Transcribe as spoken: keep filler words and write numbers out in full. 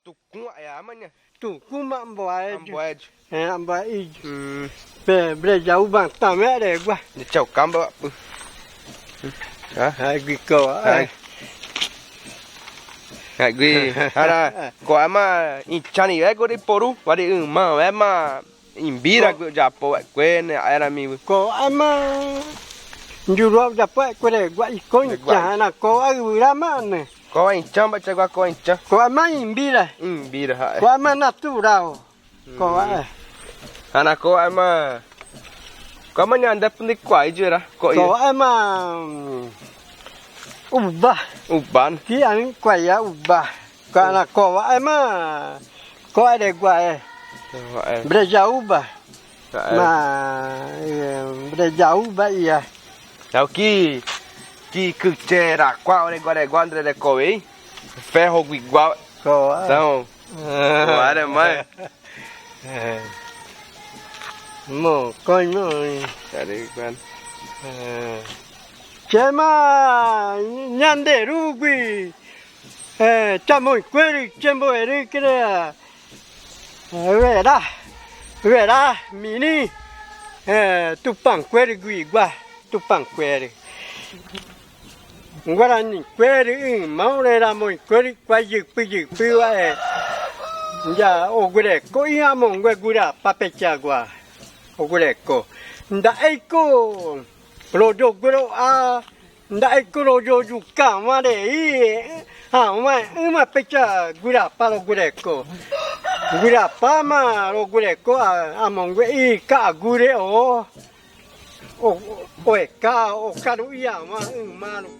Tuku̱n a'e, amaña. Tuku̱n ma ambo'aéyu. Ambo'aéyu. Eh, ambo'aéyu. Mm. Pe, brejaúba tamé aregua. Ni chaukambo apu. Ha? Aigui ko. Ai. Aigui. Ara, ko ama ichan ni wego de poru, wari uma, wema. Imbira ko, yapo wa'ekue ne, aera mi. Ko ama. Njuru yapo wa'ekue regua iko icha na ko aura mane. Ko icha ba chagua ko icha. Ko ama imbira. Imbira ha. Ko ama natural. Ko a. Ana ko ama. Ko ama ñande puni kua ijera. Ko ama. Uba. Uban. Ki ani kua ya uba. Ko ana ko ama. Ko aregua e. Brejaúba. Ma, eh, brejaúba ia. Yau ki, ki kuchera, kua aregua aregua andre de ko wei. Ferro guigua. Ko a. Então. Ko are mai. Mo, ko no. Aregua. Chema, ñande rugui. Eh, chamoikueri, chemboeri kere, eh, wera, wera, mini, eh, Tupankueri guigua, Tupankueri. Guaranikueri, ĩ, maurera moikueri, kua yipiyipigua, eh. Ya, ogureko, ĩ, amongue gurapa pechagua. Ogureko. Nda'éiko, royoguero a, Nda'éiko royoyuka ware i, a, wa, ĩma pecha gurapa rogureko. Gurapa ma rogureko, a, amongue i ka agure o, o, o eka, o karu ia wa, ĩma ru.